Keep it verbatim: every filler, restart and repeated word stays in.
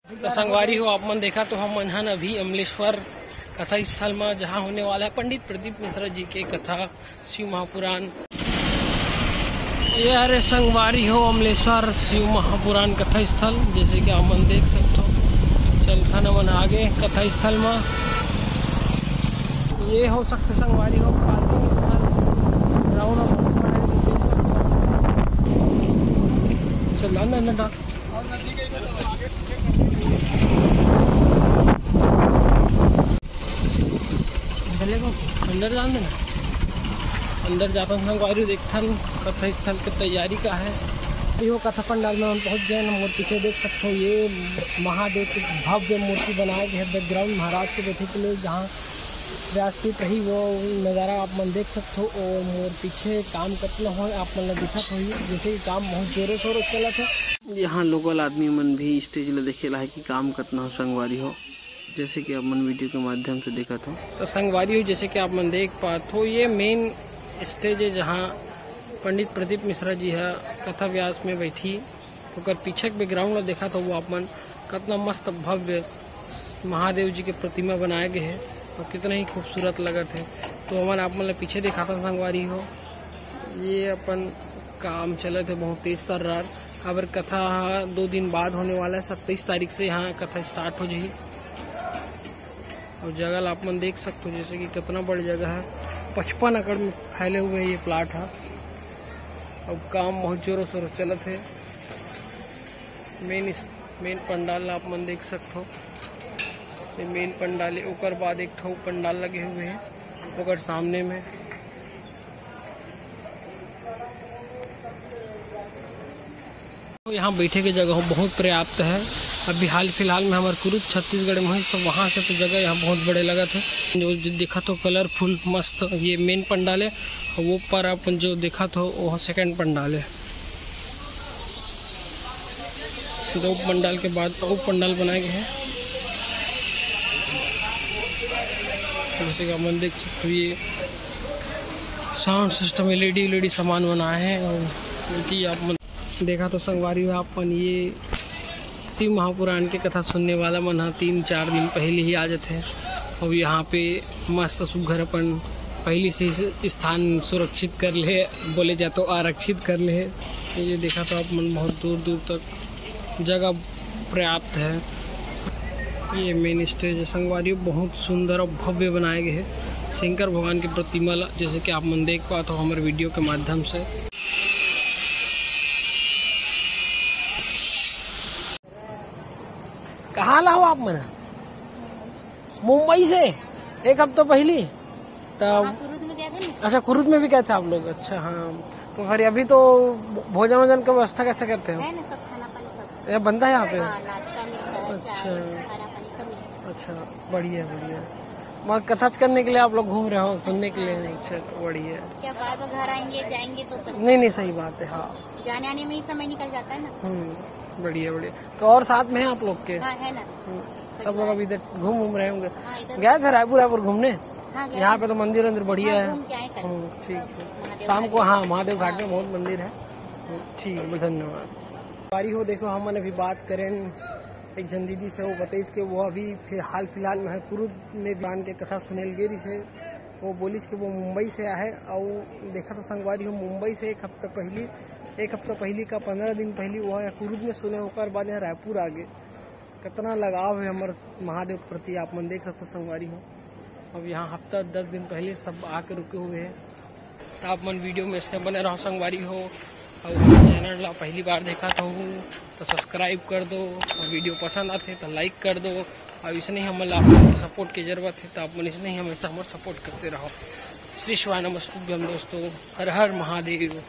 तो संगवारी हो, आप मन देखा तो हमन हन अभी अमलेश्वर कथा स्थल में, जहाँ होने वाला है पंडित प्रदीप मिश्रा जी के कथा शिव महापुराण। ये हरे संगवारी हो अमलेश्वर शिव महापुराण कथा स्थल, जैसे कि आप मन देख सकते हो। चलथन हमन आगे कथा स्थल में। ये हो सकते संगवारी हो पार्किंग स्थल, ग्राउंड ऑफ देख सकते हो। चल अंदर अंदर डाल। अंदर जान देना। अंदर जाथन संगवारी, देखथन कथा स्थल के तैयारी का है। ये वो कथा पंडाल में हम पहुंच गए हैं। मोर पीछे देख सकते हो, ये महादेव के भव्य मूर्ति बनाए गए हैं बैकग्राउंड महाराज के बैठे के लिए, जहाँ व्यासपीठ रही, वो नज़ारा आप मन देख सकते हो। और मोर पीछे काम कतना हो आप मन ला दिखत होही, जैसे कि काम बहुत जोरों शोरों से चलत है। यहाँ लोकल आदमी मन भी स्टेज ला देखे ला है कि काम कतना हो संगवारी हो, जैसे कि आप मन वीडियो के माध्यम से देखत हो। तो संगवारी हो, जैसे कि आप मन देख पात हो, ये मेन स्टेज है, जहाँ पंडित प्रदीप मिश्रा जी ह कथा व्यास में बैठी। ओकर पीछे के बैकग्राउंड ला देखत हो, वो आप मन कतना मस्त भव्य महादेव जी के प्रतिमा बनाए गए है, तो कितना ही खूबसूरत लगत है। तो हमन आप मन ला पीछे दिखाथन संगवारी हो, ये अपन काम चलत है बहुत तेज तर्रार। काबर कथा ह दो दिन बाद होने वाला है, सत्ताईस तारीख से यहाँ कथा स्टार्ट हो जाही। और जगह ला आप मन देख सकते हो, जैसे कि कितना बड़ी जगह है, पचपन एकड़ में फैले हुए ये प्लाट है। अब काम बहुत जोरों शोरों चलत है। मेन इस, मेन पंडाल ला आप मन देख सकते हो, ये मेन पंडाल है। ओकर बाद एक ठो पंडाल लगे हुए हैं ओकर सामने में। यहाँ बैठे के जगह बहुत पर्याप्त है। अभी हाल फिलहाल में हमारे कुरुद छत्तीसगढ़ में है, तो वहाँ से तो जगह यहाँ बहुत बड़े लगत है। जो, जो देखा तो कलरफुल मस्त ये मेन पंडाल है, और वो पर अपन जो देखा तो वो सेकंड पंडाल है। दो पंडाल के बाद और पंडाल बनाए गए हैं। जैसे कि अपन देख सकते हो, ये साउंड सिस्टम, एलईडी उलईडी सामान बनाए हैं। और क्योंकि आप मन देखा तो संगवारी हो, अपन ये शिव महापुराण के कथा सुनने वाला मन ह तीन चार दिन पहले ही आ जाते हैं। और यहाँ पे मस्त सुघर अपन पहले से ही स्थान सुरक्षित कर ले, बोले जाए तो आरक्षित कर ले। ये देखा तो आप मन बहुत दूर दूर तक जगह पर्याप्त है। ये मेन स्टेज है संगवारी, बहुत सुंदर और भव्य बनाए गए है शंकर भगवान की प्रतिमा ला, जैसे कि आप मन देख पात हो हमारे वीडियो के माध्यम से। कहाँ ला हो आप मन? मुंबई से एक हफ्ता पहली। तब हाँ, कुरुद में गए थे ना। अच्छा, कुरुद में भी गए थे आप लोग। अच्छा, हाँ, तो फिर अभी तो भोजन वोजन का व्यवस्था कैसे करते हो? है ना, सब खाना पानी सब। ये बनता है यहाँ पे? हाँ, नाश्ता मिलता है, अच्छा। चाय, खाना पानी सब मिलता है। अच्छा, बढ़िया, बढ़िया। मगर कथा करने के लिए आप लोग घूम रहे हो, सुनने के लिए नहीं? अच्छा, बढ़िया। क्या बार बार घर आएंगे, जाएंगे तो सब। नहीं, नहीं, सही बात है, हाँ। जाने आने में ही समय निकल जाता है ना। हम्म, बढ़िया, बढ़िया। तो और साथ में है आप लोग के? हाँ, है ना। हम्म, सब लोग अभी इधर घूम घूम रहे होंगे। हाँ, इधर गए थे रायपुर, रायपुर घूमने? हाँ, गए यहाँ थे। पे तो मंदिर वंदिर बढ़िया हाँ, है। घूम के आए कल। हम्म, ठीक है। महादेव शाम घाट को, में। हाँ, महादेव घाट हाँ। में बहुत मंदिर है। हम्म, ठीक है, धन्यवाद। बारी हो, देखो, हमन अभी बात करें एक झन दीदी से, वो बताइस के वो अभी फिलहाल, फिलहाल में है कुरुद में जान के कथा सुनेल गे रहिस है। वो बोलिस कि वो मुंबई से आहे, अउ देखा तो संगवारी हो, मुंबई से एक हफ्ता पहली, एक हफ्ता पहली का पंद्रह दिन पहली वो है कुरुद में सुने, ओकर बाद यहाँ रायपुर आ गए। कितना लगाव है हमर महादेव के प्रति, आप मन देख सकते हो संगवारी हो। अब यहाँ हफ्ता दस दिन पहले सब आके रुके हुए हैं। तो आप मन वीडियो में इसने बने रहो संगवारी हो, और चैनल ला पहली बार देखा तो हूँ तो सब्सक्राइब कर दो, और वीडियो पसंद आते तो लाइक कर दो। और इसने ही हमें आप लोग के सपोर्ट की जरूरत है, तो आप मन इसने ही हमेशा हमारे सपोर्ट करते रहो। श्री शिवाय नमस्तुभ्यम दोस्तों, हर हर महादेव।